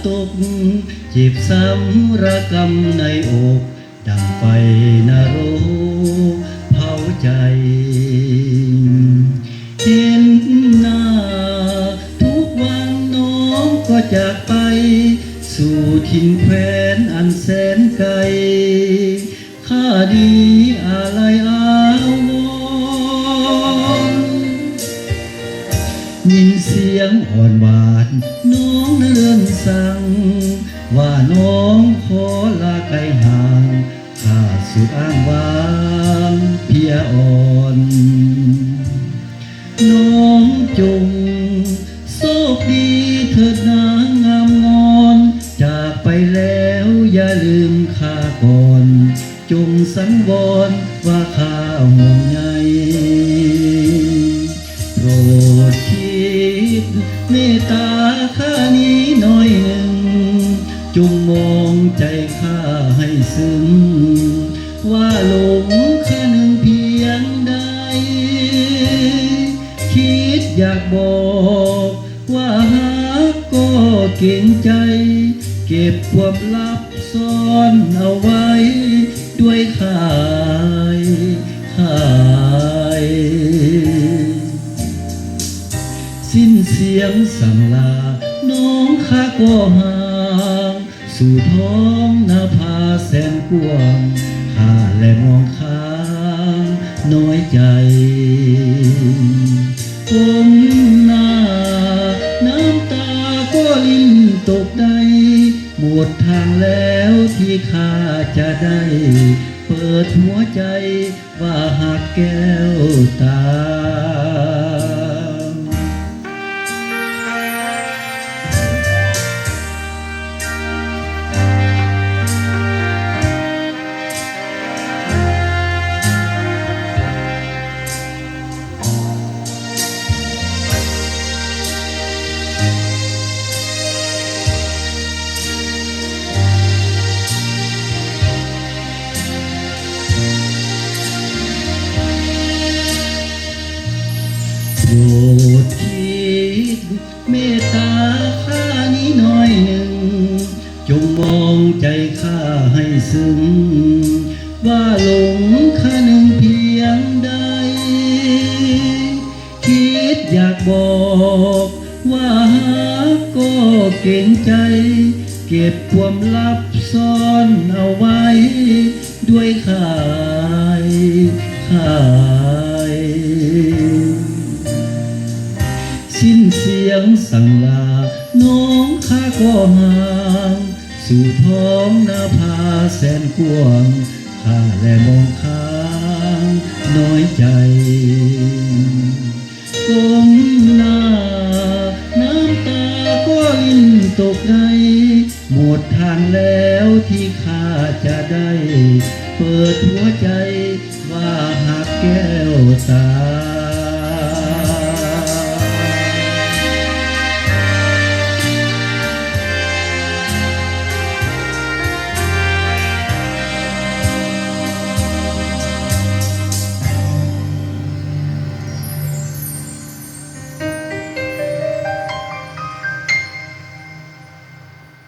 ຕົກ ເຈັບຊ້ຳລະກຳໃນອົກ ດັ່ງໄຟນະໂລກເຜົາໃຈ. ເຫັນໜ້າທຸກວັນນ້ອງກໍຈາກໄປ ສູ່ຖິ່ນແຄວ້ນອັນແສນໄກ. ຂ້ານີ້ອາໄລອາວອນ ຍິນສຽງອ່ອນຫວານນ້ອງນະເລີນສັງ ວ່ານ້ອງຂໍລາໄກຫ່າງ ຂ້າສຸດອ້າງວາງເພຍອ່ອນ. ນ້ອງຈົ່ງໂຊກດີເຖີດນາງງາມງອນ ຈາກໄປແລ້ວຢ່າລືມຂ້າກ່ອນ ຈົ່ງສັງວອນວ່າຂ້າຫ່ວງໃຍ. ໂປດຄິດເມດຕາຂ້ານີ້ໜ້ອຍໜຶ່ງ ຈົ່ງມອງໃຈຂ້າໃຫ້ຊຶມ ວ່າຫຼົງຂ້າໜຶ່ງພຽງໃດ. ຄິດຢາກບອກວ່າຮັກກໍເກງໃຈ ເກັບຄວາມລັບ ຊ້ອນເອົາໄວ້ດ້ວຍຂາຍ ຂາຍ. ສິ້ນສຽງສັງລານ້ອງຂ້າກໍຫ່າງ ສູ່ທ້ອງນາຜາແສນກວ້າງ ຂ້າແລມອງຂ້າງນ້ອຍໃຈ. ກົ້ມໜ້ານ້ຳຕາກໍລິນຕົກໄດ້ ໝົດທາງແລ້ວທີ່ຂ້າຈະໄດ້ ເປີດຫົວໃຈວ່າຮັກແກ້ວຕາ. ໂປດຄິດເມດຕາຂ້ານີ້ໜ້ອຍໜຶ່ງ ຈົ່ງມອງໃຈຂ້າໃຫ້ຊຶມ ວ່າຫຼົງຂ້າໜຶ່ງພຽງໃດ. ຄິດຢາກບອກວ່າຮັກກໍເກງໃຈ ເກັບຄວາມລັບຊ້ອນເອົາໄວ້ດ້ວຍຂາຍ ຂາຍ. ສິ້ນສຽງສັງລານ້ອງຂ້າກໍຫ່າງ ສູ່ທ້ອງນາຜາແສນກວ້າງ ຂ້າແລມອງຂ້າງນ້ອຍໃຈ. ກົ້ມໜ້ານ້ຳຕາກໍລິນຕົກໄດ້ ໝົດທາງແລ້ວທີ່ຂ້າຈະໄດ້ ເປີດຫົວໃຈວ່າຮັກແກ້ວຕາ.